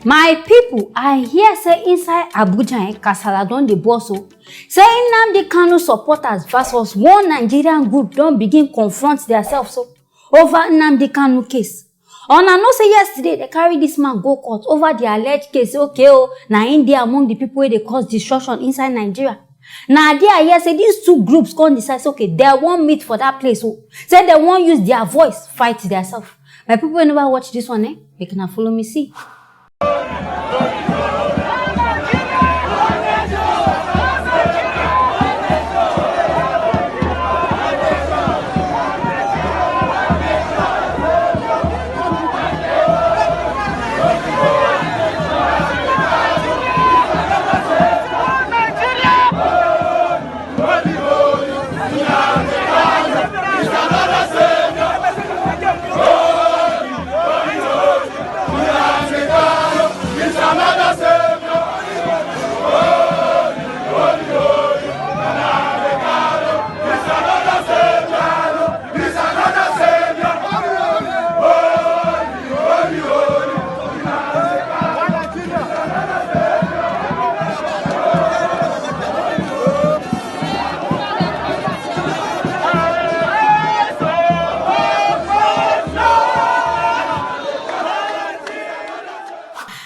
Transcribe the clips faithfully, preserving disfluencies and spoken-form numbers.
My people, I hear say inside Abuja, eh, kasala don dey burst o. Say Nnamdi Kanu supporters versus one Nigerian group don begin confront themselves so over Nnamdi Kanu case. Una know say yesterday they carry this man go court over the alleged case. Okay, oh, na him dey among the people wey dey cause destruction inside Nigeria. Na there I hear say these two groups come decide say, okay, they wan meet for that place. Oh, say they wan use their voice fight themselves. My people wey never watch this one, eh? Make una follow me see.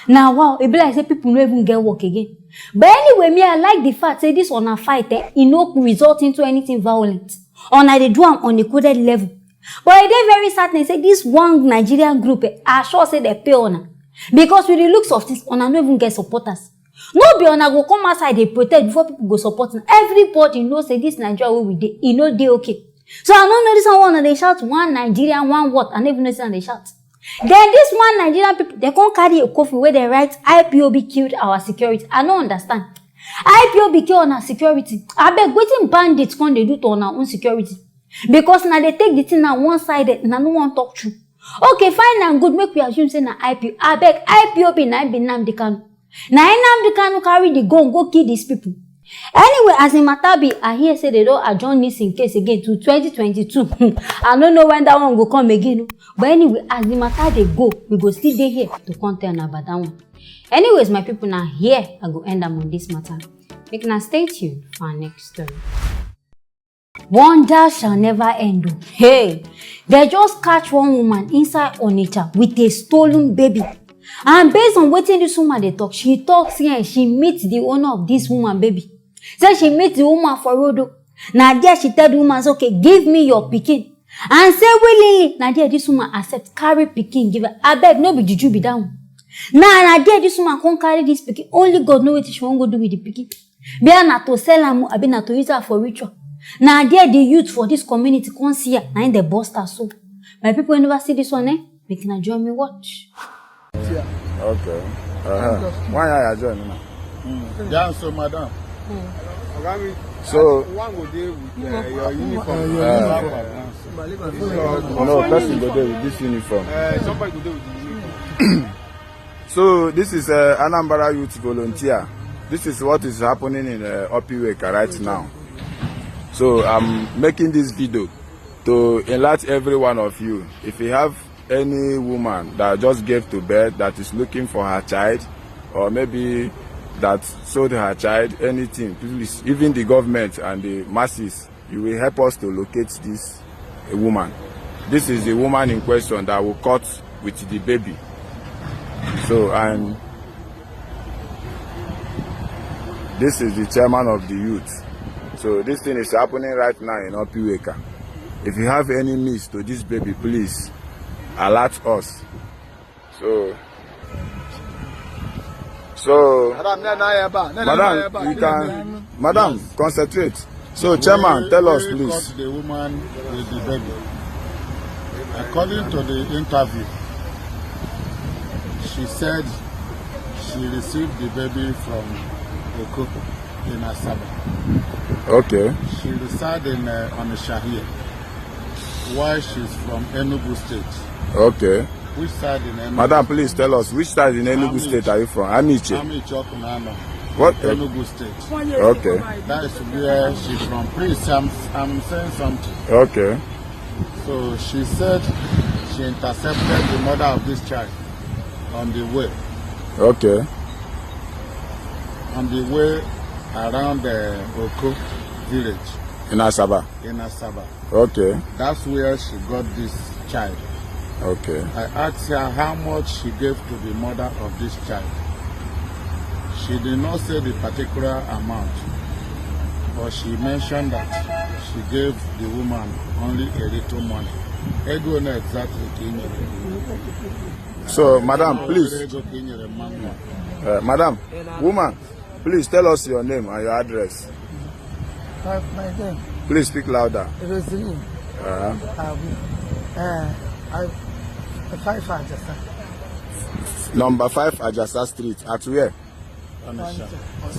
Now, wow, e be like say people no even get work again. But anyway, me, I like the fact say this on a fight, eh, e no result into anything violent. Una dey do am on a coded level. But e dey very saddening say this one Nigerian group, eh, I sure say they pay una. Because with the looks of this, una no even get supporters. No be una go come outside dey protest before people go support una. Everybody know say this Nigeria wey we dey, e no dey okay. So I no know this one wey una dey shout, "One Nigeria, one what?" I no even know say una dey shout. Then this one Nigerian people, they come carry a coffin where they write, "I P O B killed our security." I no understand. I P O B kill una security. Abeg, wetin bandits come dey do to una own security? Because na dey take the thing na one sided, na no wan talk true. Okay, fine and good, make we assume say na I P O. Abeg, I P O B na im be Nnamdi Kanu. Na im Nnamdi Kanu carry the gun go kill these people. Anyway, as the matter be, I hear say they don adjourn this in case again to twenty twenty-two. I no know when that one go come again o. But anyway, as the matter dey go, we go still dey here to come tell una about that one. Anyways, my people, na here I go end am on this matter. Make una stay tuned for our next story. Wonder shall never end o. Hey, they just catch one woman inside Onitsha with a stolen baby. And based on wetin this woman dey talk, she talk say, eh, she meet the owner of this woman baby. Say she meet the woman for road o. Na there she tell the woman say, "Okay, give me your pikin." And say willingly, na there this woman accept, carry pikin give her. Abeg, no be juju be that one. Na, na there this woman come carry this pikin. Only God know wetin she wan go do with the pikin. Be na to sell am, abi na to use am for ritual. Na there the youth for this community come see her, na im dey burst her soul. My people wey never see this one, eh? Make una join me watch. Okay. Uh-huh. Why are you joining now? Yeah, so madam. So One go dey with uh, your uniform. No, person go there with this uniform. Uh, somebody go dey with the uniform. So this is uh, Anambra Youth Volunteer. This is what is happening in uh, Opiweka right now. So I'm making this video to enlighten every one of you. If you have any woman that just gave to birth that is looking for her child, or maybe that sold her child, anything, please, even the government and the masses, you will help us to locate this uh, woman. This is the woman in question that we caught with the baby. So, and this is the chairman of the youth. So this thing is happening right now in Opiweka. If you have any means to this baby, please alert us. So, so, madam, you can, madam, concentrate. So, chairman, tell us, We please. Caught the woman with the baby. According to the interview, she said she received the baby from Oko in Asaba. Okay, She resides in uh, Onitsha here, while she's from Enugu State. okay. Which side in Enugu? Madam, please tell us, which side in Enugu Amichi. State are you from? Amiche. Amichi Okunano, What? Enugu State. Okay, That is where she's from. Please, I'm, I'm saying something. okay. So she said she intercepted the mother of this child. on the way, Okay. on the way around the Oko village In Asaba. in Asaba. Okay. That's where she got this child. Okay. I asked her how much she gave to the mother of this child. She did not say the particular amount, but she mentioned that she gave the woman only a little money. Ego na exactly ka ị nyere. So, madam, please, Ego ka ị nyere mma nwa. uh, madam, woman, please tell us your name and your address. Uh, my name Please speak louder. Rosaline. Uh, Um, uh, I, five Ajasa. Number five Ajasa Street. At where? Ọnịsha.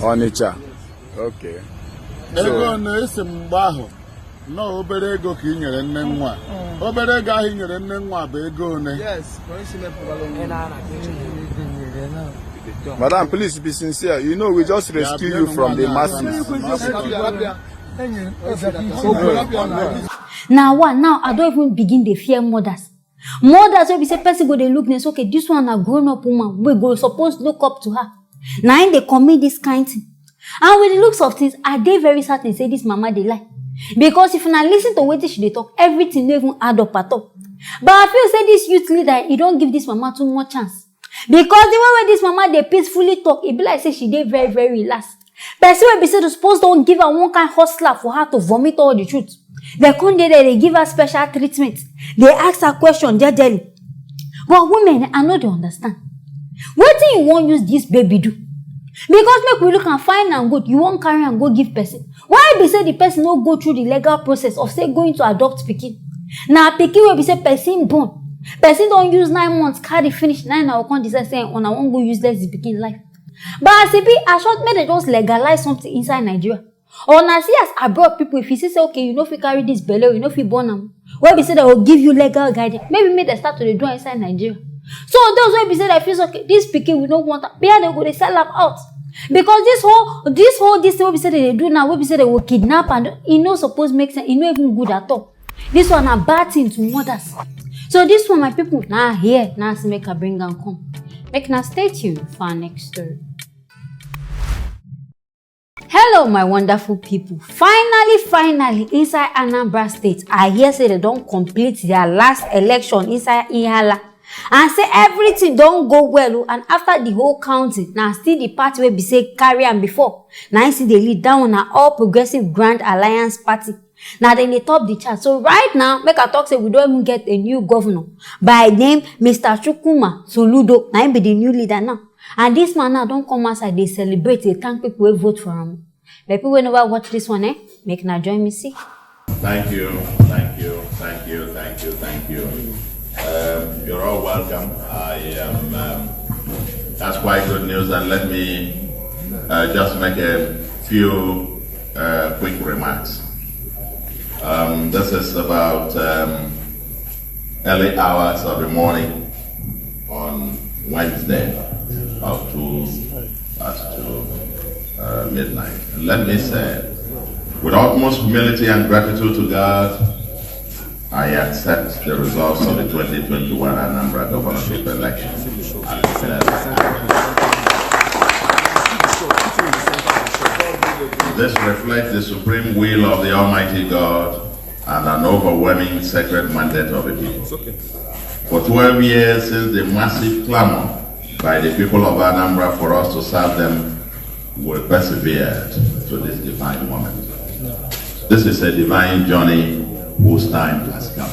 Onitsha. Okay. Ego na-esi m mgbe ahụ na obere ego ka ị nyere nne nwa. Obere ego ahụ ị nyere nne nwa bụ ego one? Yes, for instance, Madam, please be sincere. You know, we just rescue you from the masses. Now what? Now I don't even begin to fear mothers. Mothers will be say person go dey look next. Okay, this one a grown up woman. We go suppose look up to her. Now im dey commit this kind thing. And with the looks of things, I dey very certain say this mama dey lie. Because if una listen to wetin she dey talk, everything no even add up at all. But I feel say this youth leader, e don give this mama too much chance. Because the way wey this mama dey peacefully talk, e be like say she dey very, very relaxed. Person wey be say dem suppose don give her one kind hustler for her to vomit all the truth. Dem come dey there, dey give her special treatment. Dey ask her question jejely. But women, I no dey understand. Wetin you wan use this baby do? Because make we look am fine and good, you wan carry am go give person. Why be say the person no go through the legal process of say going to adopt pikin? Na pikin wey be say person born, person don use nine months carry finish, na im una come decide say una wan go useless the pikin life. But as e be, I sure make dem just legalize something inside Nigeria. Or na see as abroad people, if you see say, okay, you no fit carry this belle, you no fit born am, wey be say dem go give you legal guidance, maybe make dem start to dey do am inside Nigeria. So those wey be say dem feel say, okay, this pikin we no want am, where dem go dey sell am out? Because this whole this whole this thing wey be say dem dey do now, wey be say dem go kidnap, and e no suppose make sense, e no even good at all. This one na bad thing to mothers. So this one, my people, na here na as make I bring am come. Make una stay tuned for our next story. Hello, my wonderful people. Finally, finally, inside Anambra State, I hear say dem don complete their last election inside Ihiala. And say everything don go well o, and after the whole counting, na still the party wey be say carry am before, na im still dey lead. That one na All Progressive Grand Alliance Party. Na dem dey top the chart. So right now, make I talk say we don even get a new governor by name Mister Chukwuma Soludo. Na im be the new leader now. And this man now don come outside dey celebrate, dey thank people wey vote for am. But people wey never watch this one, eh, make una join me see. Thank you, thank you, thank you, thank you, thank you. Um, you're all welcome. I um, um, that's quite good news, and let me uh, just make a few uh, quick remarks. Um, this is about um, early hours of the morning on Wednesday, up to as to uh, midnight. And let me say, with utmost humility and gratitude to God, I accept the results of the twenty twenty-one Anambra governorship election. This reflects the supreme will of the Almighty God and an overwhelming sacred mandate of the people. For twelve years since the massive clamor by the people of Anambra for us to serve them, we persevered to this divine moment. This is a divine journey whose time has come.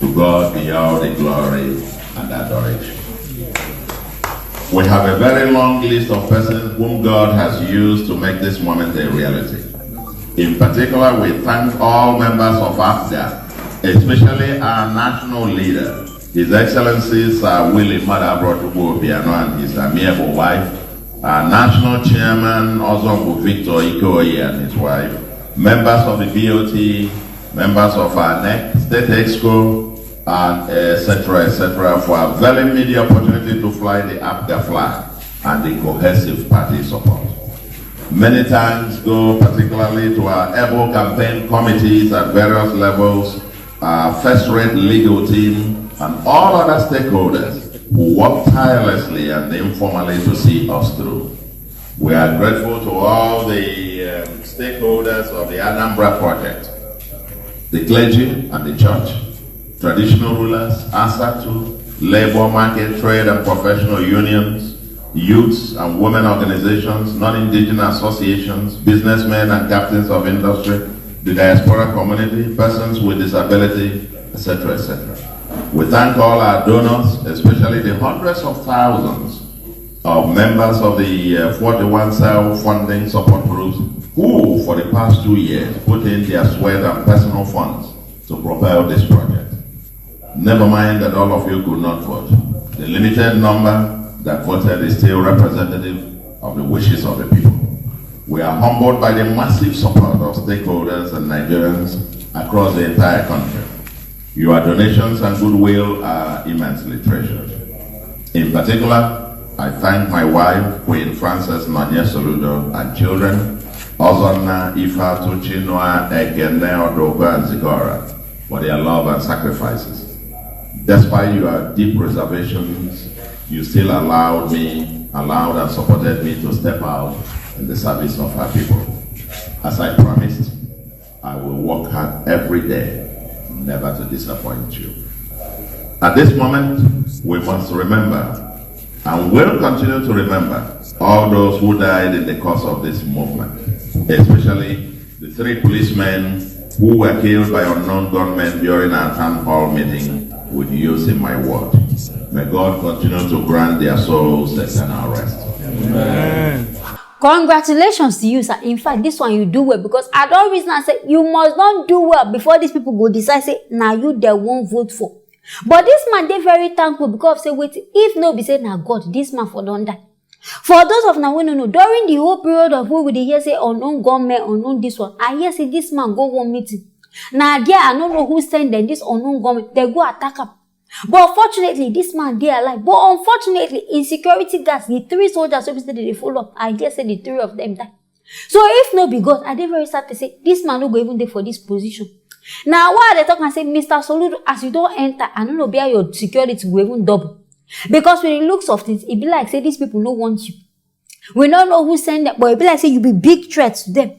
To God be all the glory and adoration. We have a very long list of persons whom God has used to make this moment a reality. In particular, we thank all members of APGA, especially our national leader, His Excellency Sir Willie Madabrot Obiano and his amiable wife, our national chairman, Ozongo Victor Ikoyi and his wife, members of the B O T, members of our NEC, State Exco, and et cetera, et cetera, for availing me the opportunity to fly the APGA flag and the cohesive party support. Many thanks go particularly to our able campaign committees at various levels, our first-rate legal team, and all other stakeholders who work tirelessly and informally to see us through. We are grateful to all the um, stakeholders of the Anambra project, the clergy and the church, traditional rulers, ASATU, labor market, trade and professional unions, youths and women organizations, non-indigenous associations, businessmen and captains of industry, the diaspora community, persons with disability, et cetera, et cetera. We thank all our donors, especially the hundreds of thousands of members of the uh, forty-one cell funding support groups who, for the past two years, put in their sweat and personal funds to propel this project. Never mind that all of you could not vote. The limited number that voted is still representative of the wishes of the people. We are humbled by the massive support of stakeholders and Nigerians across the entire country. Your donations and goodwill are immensely treasured. In particular, I thank my wife, Queen Frances Nonye Soludo, and children, Ozonna, Ifeatu, Chinua, Ekene, Odogo, and Zigora, for their love and sacrifices. Despite your deep reservations, you still allowed me, allowed and supported me to step out in the service of our people. As I promised, I will work hard every day, never to disappoint you. At this moment, we must remember and will continue to remember all those who died in the course of this movement, especially the three policemen who were killed by unknown gunmen during our town hall meeting with youth in my ward. May God continue to grant their souls eternal rest. Congratulations to you, sir. In fact, this one you do well, because I don reason am say you must don do well before these people go decide say na you dem wan vote for. But this man dey very thankful because of say wetin, if no be say na God, this man for don die. For those of una wey no know, during the whole period of wey we dey hear say unknown gunmen, unknown this one, I hear say this man go one meeting. Na there, I no know who send dem, this unknown gunmen, dem go attack am. But fortunately, this man dey alive. But unfortunately, im security guards, the three soldiers wey be say dem dey follow am, I hear say the three of them die. So if no be God, I dey very sad to say this man no go even dey for this position. Na why I dey talk am say, Mister Soludo, as you don enter, I no know where your security go even double. Because with the looks of things, e be like say these people no want you. We no know who send them, but e be like say you be big threat to them.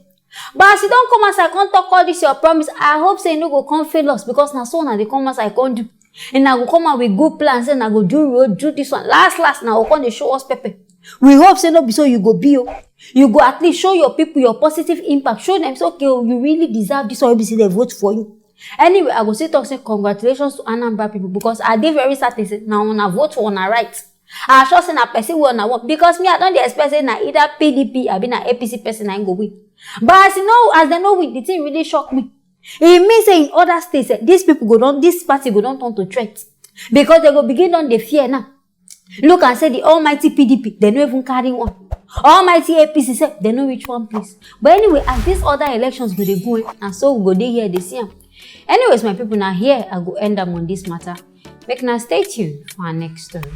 But as you don come outside come talk all this your promise, I hope say you no go come fail us, because na so una dey come outside come do. And una go come out with good plans, say una go do road, do this one. Last last, una go come dey show us pepper. We hope say no be so you go be o. You go at least show your people your positive impact. Show them say, okay o, you really deserve this one wey be say dem vote for you. Anyway, I go still talk say congratulations to Anambra people, because I dey very certain say na una vote for una right. I sure say na person wey una want, because me, I don dey expect say na either P D P abi na A P C person na im go win. But as you know, as dem no win, the thing really shock me. E mean say in other states, eh, these people go don, this party go don turn to threat, because dem go begin don dey fear now. Look and say the almighty P D P, dem no even carry one. Almighty A P C sef, dem no reach one place. But anyway, as these other elections go dey go, eh, and so we go dey here dey see am. Anyways, my people, na here I go end am on this matter. Make una stay tuned for our next story.